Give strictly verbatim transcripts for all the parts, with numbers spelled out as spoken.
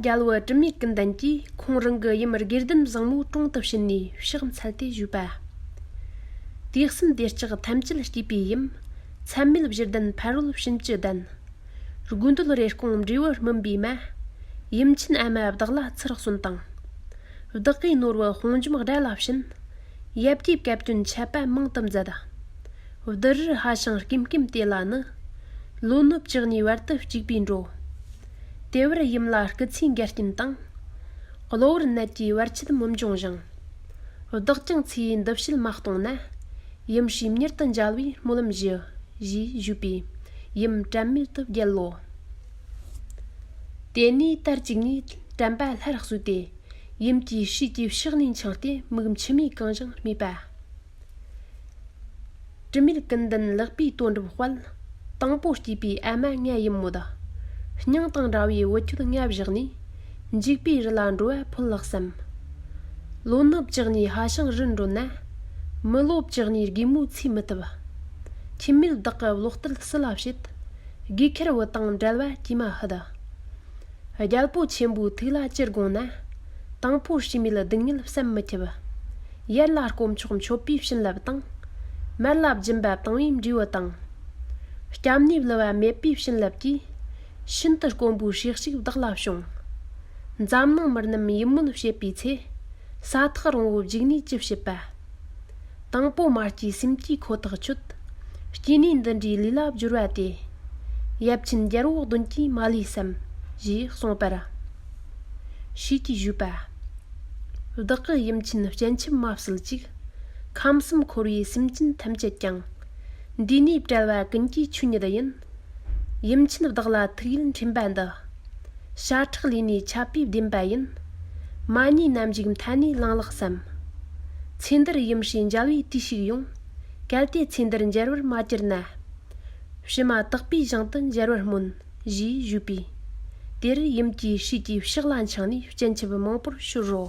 རྒྱལ་བུ་དྲི་མེད་ཀུན་ལྡན་གྱིས་ཁོང་རང་གི་ཡུམ་དགེ་ལྡན་བཟང་མོའི་དྲུང་དུ་ཕྱིན་ནས་ཕྱག་འཚལ་ཏེ་ཞུས་པ། དུས་གསུམ་བདེ་ལྕག་ཐམས་ཅད་སྐྱེད་པའི་ཡུམ། ཚད་མེད་བཞི་ལྡན་ཕ་རོལ་ཕྱིན་བཅུ་ལྡན། དགུ་འདོད་རེ་སྐོང་འབྲས་བུ་སྨིན་པའི་མ། ཡུམ་ཆེན་ཨ་མ་བདག་ལ་ཚུར་གསོན་དང་། བདག་གི་ནོར་བུ་དཔུང་འཇོམས་དགྲ་ལ་བྱིན། ཡབ་ཀྱི་བཀའ་བཀྱོན་ཆད་པ་མང་དུ་མཛད། བདུད་རི་ཧ་ཤང་སྐེམ་སྐེམ་དེ་ལ་ནི། ལོ་ནི་བཅུ་གཉིས་བར་དུ་གཅིག་པུས་འགྲོ། དེ་བར་ཡུམ་ལ་སྐུ་ཚེའི་འགལ་རྐྱེན་དང་། གློ་བུར་ནད་ཀྱི་བར་ཆད་མི་འབྱུང་ཞིང་། བདག་ཀྱང་ཚེའི་འདུ་བྱེད་མ་གཏོང་ན། ཡུམ་ཤེས་མྱུར་དུ་མཇལ་བའི་སྨོན་ལམ་ཞུ། ཞེས་ཞུས་པས། ཡུམ་དྲན་མེད་དུ་བརྒྱལ་ལོ། དེ་ནས་དར་ཅིག་ནས་དྲན་པ་སླར་གསོས་ཏེ། ཡུམ་གྱི་ཤུལ་གྱི་ཕྱག་ནས་འཆིང་སྟེ་མིག་མཆི་མས་གང་ཞིང་རྨས་པ། དྲི་མེད་ཀུན་ལྡན་ལག་པའི་དོན་གྲུབ་དཔལ། དང་པོ་སྐྱེས་པའི་ཨ་མ་ང་ཡུམ་མོད། སྙིང་དང་འདྲ་བའི་བུ་ཁྱོད་ང་བཞག་ནས། འཇིགས་པའི་རི་ལ་འགྲོ་བ་ཕོད་ལགས་སམ། ལོ་ནི་བཅུ་གཉིས་ཧ་ཤང་རི་འགྲོ་ན། མི་ལོ་བཅུ་གཉིས་རྒས་མོའི་ཚེ་མི་ཐུབ། ཁྱིམ་མེད་བདག་གི་བློ་གཏད་སུ་ལ་བྱེད། དགུས་ཁར་བུ་དང་བྲལ་བ་ཅིས་མ་ཕོད། རྒྱལ་པོ་ཆེན་པོའི་ཐུགས་ལ་ཅི་དགོངས་ན། དང་པོ་སྲིད་མེད་སྡུག་བསྔལ་བསམ་མི་ཁྱབ། ཡར་ལ་དཀོན་མཆོག་མཆོད་པའི་བྱིན་རླབས་དང་། མར་ལ་སྦྱིན་པ་བཏང་བའི་འབྲས་བུ་དང་། སྐྱབས་གནས་བསླུ་བ་མེད་པའི་བྱིན་རླབས་ཀྱིས། ཤིན་ཏུ་དཀོན་པོའི་སྲས་ཤིག་བདག་ལ་བྱུང་། འཛམ་གླིང་མི་རྣམས་ཡིད་སྨོན་བྱེད་པའི་ཚེ། ས་ཐག་རིང་བོ་བརྒྱུགས་ནས་ཅི་བྱེད་པ། དང་པོ་མ་སྐྱེས་སེམས་ཀྱི་ཁོ་ཐག་ཆོད། སྐྱེས་ནས་འདི་འདྲའི་ལས་ལ་སྦྱོར་བ་སྟེ། ཡབ་ཆེན་རྒྱལ་པོ་གདོན་གྱིས་མ་ལུས་སམ། ཞེས་གསུངས་པར། ཤེས་ཀྱིས་ཞུས་པ། བདག་གི་ཡུམ་ཆེན་སྤྱན་ཆབ་མ་བསིལ་ཅིག། ཁམས་གསུམ་འཁོར་བའི་སེམས་ཅན་ཐམས་ཅད་ཀྱང་། འདུས་ནས་བྲལ་བ་ཀུན་གྱི་ཆོས་ཉིད་ཡིན། ཡུམ་ཆེན་བདག་ལ་ཐུགས་ཡིད་འཕྲིན་པ་འདི། ཤ་ཁྲག་ལུས་ནས་ཆད་པའི་བདེན་པ་ཡིན། མ་ཉེས་ནམ་ཞིག་མཐའ་ནས་བླངས་ལགས་སམ། ཚེ་འདིར་ཡུམ་ཞེས་མཇལ་བའི་དུས་ཤིག་ཡོང་། གལ་ཏེ་ཚེ་འདིར་མཇལ་བར་མ་གྱུར་ན། ཕྱི་མ་དག་པའི་ཞིང་དུ་མཇལ་བར་སྨོན། ཞེས་ཞུས་པས། དེར་ཡུམ་གྱིས་ཤེས་ཀྱི་ཕྱག་ལ་འཆང་ནས་སྤྱན་ཆབ་མང་པོར་ཕྱོར་རོ།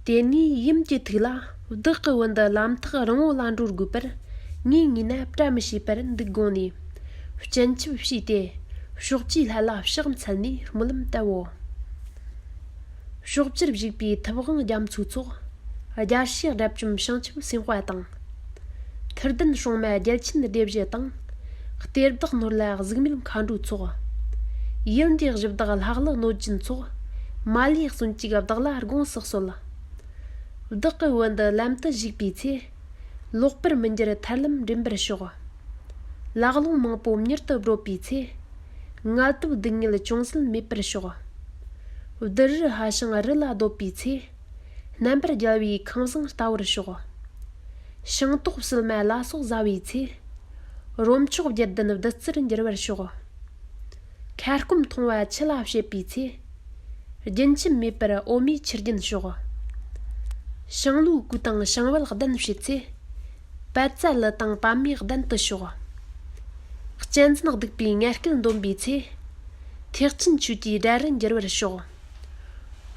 དེ་ནས་ཡུམ་གྱི་ཐུགས་ལ། བདག་གི་བུ་འདི་ལམ་ཐག་རིང་བོ་ལ་འགྲོ་དགོས་པར། ངས་ངུས་ན་བཀྲ་མི་ཤིས་པར་འདུག་དགོངས་ནས། སྤྱན་ཆབ་ཕྱིས་ཏེ། ཕྱོགས་བཅུའི་ལྷ་ལ་ཕྱག་འཚལ་ནས་སྨོན་ལམ་བཏབ་བོ། ཕྱོགས་བཅུར་བཞུགས་པའི་ཐུབ་དབང་རྒྱ་མཚོའི་ཚོགས། རྒྱལ་སྲས་དགྲ་བཅོམ་བྱང་ཆུབ་སེམས་དཔའ་དང་། ཐུར་ལྡན་སྲུང་མ་རྒྱལ་ཆེན་སྡེ་བཞི་དང་། གཏེར་བདག་ནོར་ལྷ་གཟུགས་མེད་མཁའ་འགྲོའི་ཚོགས། ཡུལ་འདིའི་གཞི་བདག་ལྷ་ཀླུ་གནོད་སྦྱིན་ཚོགས། མ་ལུས་གསོན་ཅིག་བདག་ལ་དགོངས་སུ་གསོལ། བདག་གི་བུ་འདི་ལམ་དུ་ཞུགས་པའི་ཚེ། ལོག་པར་མི་འགྱུར་ཐར་ལམ་འདྲེན་པར་ཤོག། ལག་རླུང་མང་པོ་མྱུར་དུ་བགྲོད་པའི་ཚེ། ངལ་དུབ་སྡུག་བསྔལ་ཅུང་ཟད་མེད་པར་ཤོག། བདུད་རི་ཧ་ཤང་རི་ལ་སྡོད་པའི་ཚེ། རྣམ་པར་རྒྱལ་བའི་ཁང་བཟང་ལྟ་བུར་ཤོག། ཤིང་ཏོག་བསིལ་མ་ལ་སོགས་བཟའ་བའི་ཚེ། རོ་མཆོག་བརྒྱད་ལྡན་བདུད་རྩིར་འགྱུར་བར་ཤོག། ཁ་སྐོམ་འཐུང་བ་ཆུ་ལ་བྱེད་པའི་ཚེ། རྒྱུན་ཆད་མེད་པར་འོ་མས་ཆུ་རྒྱུན་ཤོག། ཤིང་ལོའི་སྐུ་དང་ཤིང་བལ་གདན་བྱེད་ཚེ། པད་ཚལ་ལི་དང་པད་མའི་གདན་དུ་ཤོག། གཅན་གཟན་གདུག་པའི་ངན་སྐད་འདོན་པའི་ཚེ། ཐེག་ཆེན་ཆོས་ཀྱི་དགྲ་རུ་འགྱུར་བར་ཤོག།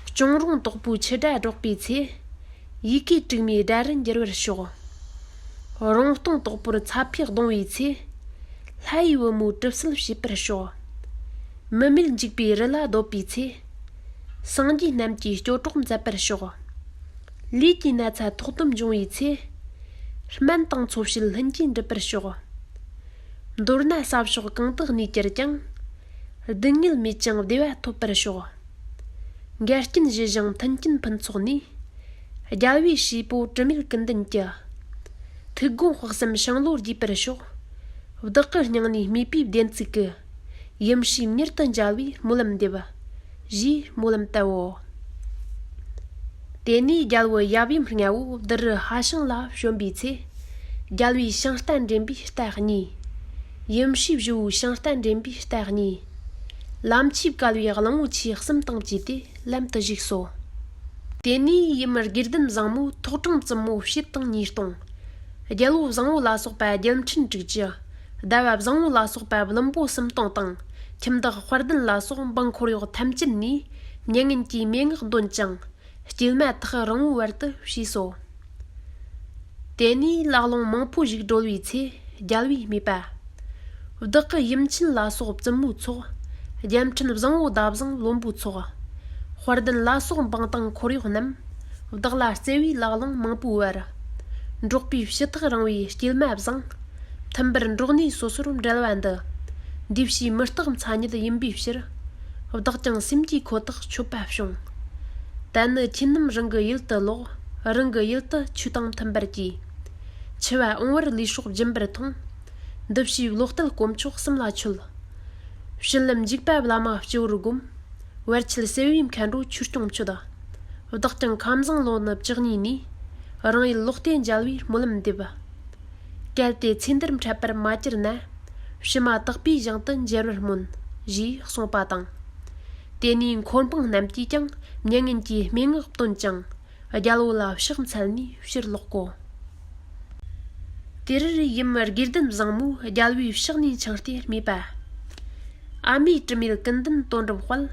གཅོང་རོང་དོག་པོའི་ཆུ་དགྲ་སྒྲོག་པའི་ཚེ། ཡི་གེ་དྲུག་མའི་དགྲ་རུ་འགྱུར་བར་ཤོག། རོང་སྟོང་དོག་པོར་ཚ་ཕས་གདུང་བའི་ཚེ། ལྷ་ཡི་བུ་མོའི་གྲིབ་བསིལ་བྱེད་པར་ཤོག། མི་མེད་འཇིགས་པའི་རི་ལ་སྡོད་པའི་ཚེ། སངས་རྒྱས་རྣམས་ཀྱི་སྐྱོ་གྲོགས་མཛད་པར་ཤོག། ལུས་ཀྱི་ན་ཚ་ཐོག་ཏུ་འབྱུང་བའི་ཚེ། སྨན་དང་འཚོ་བྱེད་ལྷུན་གྱིས་འགྲུབ་པར་ཤོག། མདོར་ན་ས་ཕྱོགས་གང་དུ་གནས་གྱུར་ཀྱང་། སྡུག་བསྔལ་མེད་ཅིང་བདེ་བ་ཐོབ་པར་ཤོག། འགལ་རྐྱེན་ཞི་ཞིང་མཐུན་རྐྱེན་ཕུན་ཚོགས་ནས། རྒྱལ་བའི་སྲས་པོ་དྲི་མེད་ཀུན་ལྡན་གྱི། ཐུགས་དགོངས་དཔག་བསམ་ཤིང་ལོ་རྒྱས་པར་ཤོག། བདག་གི་སྙིང་ནས་སྨྲས་པའི་བདེན་ཚིག་གི། ཡུམ་ཞེས་མྱུར་དུ་མཇལ་བའི་སྨོན་ལམ་འདེབས། ཞེས་སྨོན་ལམ་བཏབ་བོ། དེ་ནས་རྒྱལ་བུ་ཡབ་ཡུམ་ལྔ་བོ་བདུད་རི་ཧ་ཤང་ལ་བྱོན་པའི་ཚེ། རྒྱལ་བའི་ཤིང་རྟ་འདྲེན་པའི་རྟ་གཉིས། ཡུམ་ཤེས་བཞི་བོའི་ཤིང་རྟ་འདྲེན་པའི་རྟ་གཉིས། ལམ་ཆས་བཀལ་བའི་གླང་བོ་ཆེ་གསུམ་དང་བཅས་ཏེ་ལམ་དུ་བཞུགས་སོ། དེ་ནས་ཡུམ་དགེ་ལྡན་བཟང་མོ་ཐོག་དྲངས་བཙུན་མོ་བྱེད་དང་ཉིས་སྟོང་། རྒྱལ་པོ་བཟང་བོ་ལ་སོགས་པ་རྒྱལ་ཕྲན་དྲུག་ཅུ། ཟླ་བ་བཟང་བོ་ལ་སོགས་པ་བློན་པོ་སུམ་སྟོང་དང་། ཁྱིམ་བདག་དཔལ་ལྡན་ལ་སོགས་འབངས་འཁོར་གཡོག་ཐམས་ཅད་ནས་མྱ་ངན་གྱི་སྨྲེ་སྔགས་འདོན་ཅིང་། སྐྱེལ་མ་ཐག་རིང་བོའི་བར་དུ་བྱས་སོ། དེ་ནས་ལག་རླུང་མང་པོ་ཞིག་སྒྲོལ་བའི་ཚེ། རྒྱལ་བས་སྨྲས་པ། བདག་གི་ཡུམ་ཆེན་ལ་སོགས་བཙུན་མོའི་ཚོགས། རྒྱལ་ཕྲན་བཟང་བོ་ཟླ་བཟང་བློན་པོའི་ཚོགས། དཔལ་ལྡན་ལ་སོགས་འབངས་དང་འཁོར་གཡོག་རྣམས། བདག་ལ་བརྩེ་བའི་ལག་རླུང་མང་པོའི་བར། འབྲོག་པའི་ཕྱི་ཐག་རིང་བའི་སྐྱེལ་མ་བཟང་། མཐུན་པར་འགྲོགས་ནས་སོ་སོར་འབྲེལ་བ་འདི། འདི་ཕྱིའི་མི་རྟག་མཚན་ཉིད་ཡིན་པའི་ཕྱིར། བདག་ཀྱང་སེམས་ཀྱི་ཁོ་ཐག་ཆོད་པ་བྱུང་། དེ་ནི་ཁྱེད་རྣམས་རང་གི་ཡུལ་དུ་ལོག་རང་གི་ཡུལ་དུ་ཆོས་དང་མཐུན་པར་གྱིས། འཆི་བ་འོང་བར་ལུས་སྲོག་སྦྱིན་པར་མཐོང་། འདི་ཕྱིའི་བློ་གཏད་དཀོན་མཆོག་གསུམ་ལ་མཆོད། ཕྱི་ལམ་འཇིགས་པ་བླ་མ་སྤྱི་བོར་བསྒོམ། བར་ཆད་སེལ་བའི་མཁའ་འགྲོ་ཆོས་སྐྱོང་མཆོད། བདག་ཀྱང་ཁམས་བཟང་ལོ་ནི་བཅུ་གཉིས་ནས། རང་ཡུལ་ལོག་སྟེ་མཇལ་བའི་སྨོན་ལམ་འདེབས། གལ་ཏེ་ཚེ་འདིར་འཕྲད་པར་མ་གྱུར་ན། ཕྱི་མ་དག་པའི་ཞིང་དུ་མཇལ་བར་སྨོན། ཞེས་གསུངས་པ་དང་། དེ་ནས་འཁོར་འབངས་རྣམས་ཀྱིས་ཀྱང་མྱ་ངན་གྱི་སྨྲེ་སྔགས་བཏོན་ཅིང་། རྒྱལ་པོ་ལ་ཕྱག་འཚལ་ནས་ཕྱིར་ལོག་གོ། དེར་ཡུམ་དགེ་ལྡན་བཟང་མོ་རྒྱལ་པོའི་ཕྱག་ནས་འཆིང་སྟེ་སྨྲས་པ། ཨ་མའི་དྲི་མེད་ཀུན་ལྡན་དོན་གྲུབ་དཔལ།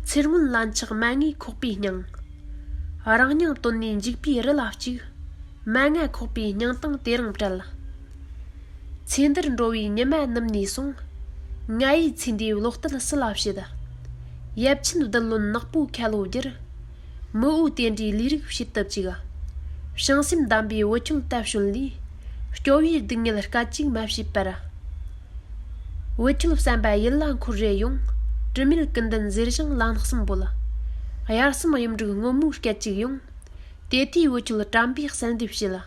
ཚེ་སྔོན་ལན་ཆགས་མ་ངེས་ཁོག་པའི་སྙིང་། རང་སྙིང་བཏོན་ནས་འཇིགས་པའི་རི་ལ་གཅིག་མ་ང་ཁོག་པའི་སྙིང་དང་དེ་རིང་བྲལ། ཚེ་འདིར་འགྲོ་བའི་ཉི་མ་ནུབ་ནས་སོང་། ང་ཡི་ཚེ་འདིའི་བློ་གཏད་སུ་ལ་བྱེད། ཡབ་ཆེན་བདུད་བློན་ནག་པོའི་ཁ་ལོ་བསྒྱུར། མི་འོས་དེ་འདྲའི་ལས་རིགས་བྱེད་དུ་བཅུག་བྱང་སེམས་དམ་པའི་བུ་ཁྱོད་ལྟ་བྱོན་ལས། སྐྱོ་བའི་སྡུག་བསྔལ་སྐད་ཅིག་མ་བྱེད་པར། བུ་ཁྱོད་བསམ་པ་ཡིད་ལ་འཁོར་རེ་ཡོང་། དྲི་མེད་ཀུན་ལྡན་ཟེར་ཞིང་ལན་གསུམ་འབོད། དབྱར་གསུམ་གཡུ་འབྲུག་སྔོན་མོའི་སྐད་ཅིག་ཡོང་། དེ་དུས་བུ་ཁྱོད་དྲན་པའི་གསལ་འདེབས་བྱེད།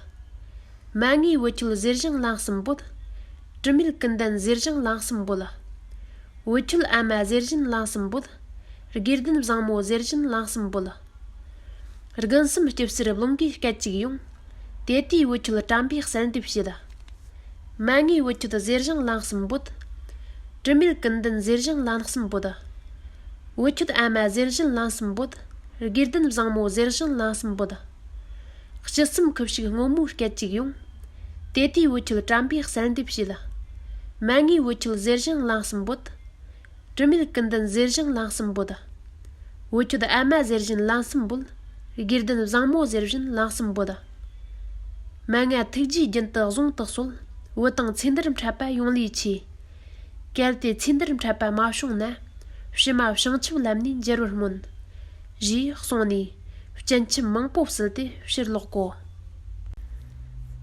མ་ངེས་བུ་ཁྱོད་ཟེར་ཞིང་ལན་གསུམ་འབོད། དྲི་མེད་ཀུན་ལྡན་ཟེར་ཞིང་ལན་གསུམ་འབོད། བུ་ཁྱོད་ཨ་མ་ཟེར་བཞིན་ལན་གསུམ་འབོད། དགེ་ལྡན་བཟང་མོ་ཟེར་བཞིན་ལན་གསུམ་འབོད། དགུན་གསུམ་སྐྱིབས་སེར་རླུང་གིས་སྐད་ཅིག་ཡོང་། དེ་དུས་བུ་ཁྱོད་དྲན་པའི་གསལ་འདེབས་བྱེད། མ་ངེས་བུ་ཁྱོད་ཟེར་ཞིང་ལན་གསུམ་འབོད། དྲི་མེད་ཀུན་ལྡན་ཟེར་ཞིང་ལན་གསུམ་འབོད། བུ་ཁྱོད་ཨ་མ་ཟེར་བཞིན་ལན་གསུམ་འབོད། དགེ་ལྡན་བཟང་མོ་ཟེར་བཞིན་ལན་གསུམ་འབོད། དཔྱིད་གསུམ་ཁུ་བྱུག་སྔོན་མོའི་སྐད་ཅིག་ཡོང་། དེ་དུས་བུ་ཁྱོད་དྲན་པའི་གསལ་འདེབས་བྱེད། མ་ངེས་བུ་ཁྱོད་ཟེར་བཞིན་ལན་གསུམ་འབོད། དྲི་མེད་ཀུན་ལྡན་ཟེར་བཞིན་ལན་གསུམ་འབོད། བུ་ཁྱོད་ཨ་མ་ཟེར་བཞིན་ལན་གསུམ་འབོད། དགེ་ལྡན་བཟང་མོ་ཟེར་བཞིན་ལན་གསུམ་འབོད། མ་ང་ཐུགས་རྗེའི་རྒྱུན་དུ་གཟུང་དུ་གསོལ། བུ་དང་ཚེ་འདིར་འཕྲད་པ་ཡོང་ལས་ཆེ། གལ་ཏེ་ཚེ་འདིར་འཕྲད་པ་མ་བྱུང་ན། ཕྱི་མ་བྱང་ཆུབ་ལམ་ནས་མཇལ་བར་སྨོན། ཞེས་གསུངས་ནས། སྤྱན་ཆབ་མང་པོ་བསིལ་ཏེ་ཕྱིར་ལོག་གོ།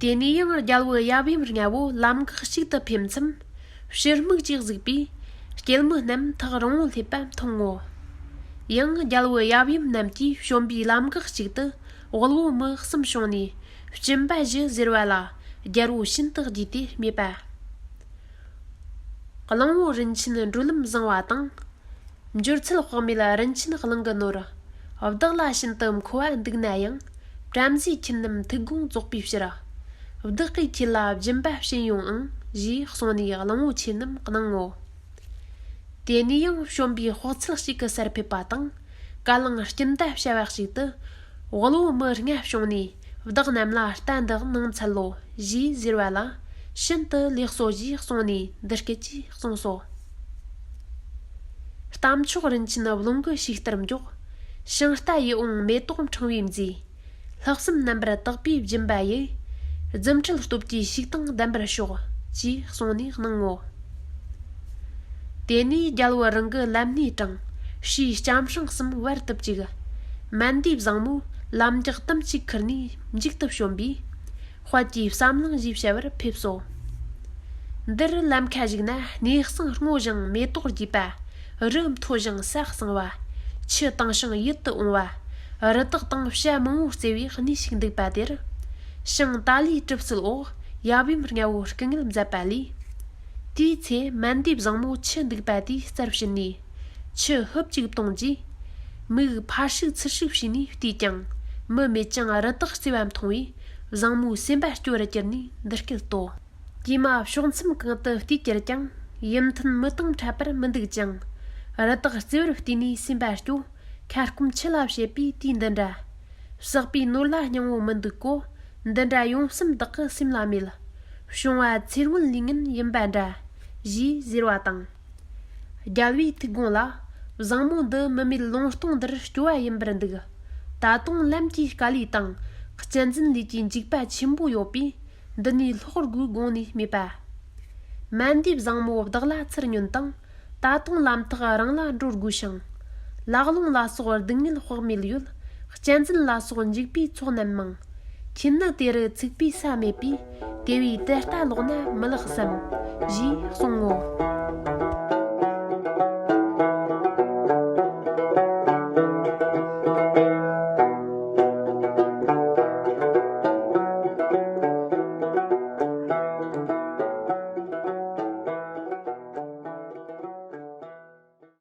དེ་ནས་ཡང་རྒྱལ་བུ་ཡབ་ཡུམ་ལྔ་བོ་ལམ་འགག་གཅིག་ཏུ་ཕེབས་མཚམས། ཕྱིར་སྨུག་ཅིག་གཟིགས་པས། སྐྱེལ་མི་རྣམས་ཐག་རིང་བོ་སླེབས་པ་མཐོང་ངོ་། ཡང་རྒྱལ་བུ་ཡབ་ཡུམ་རྣམས་ཀྱིས་བྱོན་པའི་ལམ་འགག་གཅིག་ཏུ། དབུལ་བོ་མི་གསུམ་བྱུང་ནས། སྦྱིན་པ་ཞུ་ཟེར་བ་ལ། རྒྱལ་པོ་ཤིན་ཏུ་དགྱེས་ཏེ་སྨྲས་པ། གླང་བོ་རིན་ཆེན་འགྲོ་ལམ་བཟང་བ་དང་། འབྱོར་ཚད་དཔག་མེད་རིན་ཆེན་གླིང་གི་ནོར། བདག་ལ་ཤིན་ཏུ་མཁོ་བ་འདུག་ན་ཡང་། བྲམ་ཟེ་ཁྱེད་རྣམས་ཐུགས་དགོངས་རྫོགས་པའི་ཕྱིར། བདག་གིས་ཁྱེད་ལ་སྦྱིན་པ་བྱིན་ཡོང་ཨང་། ཞེས་གསུངས་ནས་གླང་བོ་ཆེ་རྣམས་གནང་ངོ་། དེ་ནས་ཡང་བྱོན་པའི་དཔག་ཚད་གཅིག་གི་སར་ཕེབས་པ་དང་། ག་ལང་སྐྱིན་ཟླ་བྱ་བ་གཅིག་ཏུ། དབུལ་བོ་མི་ལྔ་བྱུང་ནས། བདག་རྣམས་ལ་རྟ་འདི་གནང་འཚལ་ལོ། ཞེས་ཟེར་བ་ལ། ཤིན་ཏུ་ལེགས་སོ། ཞེས་གསུངས་ནས་འདི་སྐད་ཅེས་གསུངས་སོ། རྟ་མཆོག་རིན་ཆེན་རླུང་གི་ཕྱུགས་ལྟར་མགྱོགས། ཤིང་རྟ་ཡིད་འོང་མེ་ཏོག་ཕྲེང་བའི་མཛེས། ལྷག་བསམ་རྣམ་པར་དག་པའི་སྦྱིན་པ་ཡི། རྫུ་འཕྲུལ་སྟོབས་ཀྱིས་ཕྱུག་དང་ལྡན་པར་ཤོག། ཅེས་གསུངས་ནས་གནང་ངོ་། དེ་ནས་རྒྱལ་བུ་རང་གི་ལམ་སྣེ་དྲངས། ཕྱིའི་ལྕམ་སྲིང་གསུམ་བར་དུ་བཅུག། མན་དེའི་བཟང་མོ་ལམ་རྒྱགས་དམ་གཅིག་ཁུར་ནས་མཇུག་ཏུ་བྱོན་པས། དཔལ་གྱི་བསམ་བློ་ཞེས་བྱ་བར་ཕེབས་སོ། འདིར་ལམ་ཁ་ཞིག་ན་གནས་བཟང་སྔོ་ཞིང་མེ་ཏོག་རྒྱས་པ། རི་མཐོ་ཞིང་ས་གཙང་བ། ཆུ་དྭངས་ཤིང་ཡིད་དུ་འོང་བ། རི་དྭགས་དང་བྱ་མང་བོ་རྩེ་བའི་གནས་ཤིག་འདུག་པ་དེར། ཞིང་ཏཱ་ལའི་གྲིབ་བསིལ་འོག་ཡབ་ཡུམ་ལྔ་བོ་སྐུ་ངལ་མཛད་པ་ལས། དེའི་ཚེ་མན་དེའི་བཟང་མོ་ཆུ་འདུག་པ་དེའི་རྩར་ཕྱིན་ནས། ཆུ་ཧུབ་ཅིག་བཏུངས་རྗེས། མིག་ཕར་ཧྲིག་ཚུར་ཧྲིག་བྱས་ནས་བལྟས་ཀྱང་། མི་མེད་ཅིང་རི་དྭགས་རྩེ་བ་མཐོང་བས། བཟང་མོའི་སེམས་པ་སྐྱོ་རུ་གྱུར་ནས་འདི་སྐད་དོ། ཀྱེ་མ། ཕྱོགས་མཚམས་གང་དུ་བལྟས་ཀྱང་། ཡུམ་མཐུན་མི་དང་འཕྲད་པར་མི་འདུག་ཅིང་། རི་དྭགས་རྩེ་བར་བལྟས་ནས་སེམས་པ་སྐྱོ། ཁ་སྐོམ་ཆུ་ལ་བྱེད་པའི་དུས་འདི་འདྲ། བསགས་པའི་ནོར་ལ་སྙིང་བོ་མི་འདུག་གོ། འདི་འདྲ་ཡོང་བསམ་བདག་གི་སེམས་ལ་མེད། བྱུང་བ་ཚེ་སྔོན་ལས་ངན་ཡིན་པ་འདྲ། ཞེས་ཟེར་བ་དང་། རྒྱལ་བའི་ཐུགས་དགོངས་ལ། བཟང་མོ་འདི་མི་མེད་ལུང་སྟོང་འདིར་སྐྱོ་བ་ཡིན་པར་འདུག། ད་དུང་ལམ་གྱི་དཀའ་ལས་དང་། གཅན་གཟན་ལུས་ཀྱི་འཇིགས་པ་ཆེན་པོ་ཡོད་པས། འདི་ནས་ལྷོག་དགོས་དགོངས་ནས་སྨྲས་པ། མན་དེའི་བཟང་མོ་བདག་ལ་ཚུར་ཉོན་དང་། ད་དུང་ལམ་ཐག་རིང་ལ་འགྲོ་དགོས་ཤིང་། ལག་རླུང་ལ་སོགས་སྡུག་བསྔལ་དཔག་མེད་ཡོད། གཅན་གཟན་ལ་སོགས་འཇིགས་པའི་ཚོགས་རྣམས་མང་། ཁྱེད་ནི་དེ་རུ་ཚུགས་པའི་ས་མེད་པས། དེ་བས་དེ་ལྟ་ལོག་ན་མི་ལེགས་བསམ། ཞེས་གསུང་ངོ་།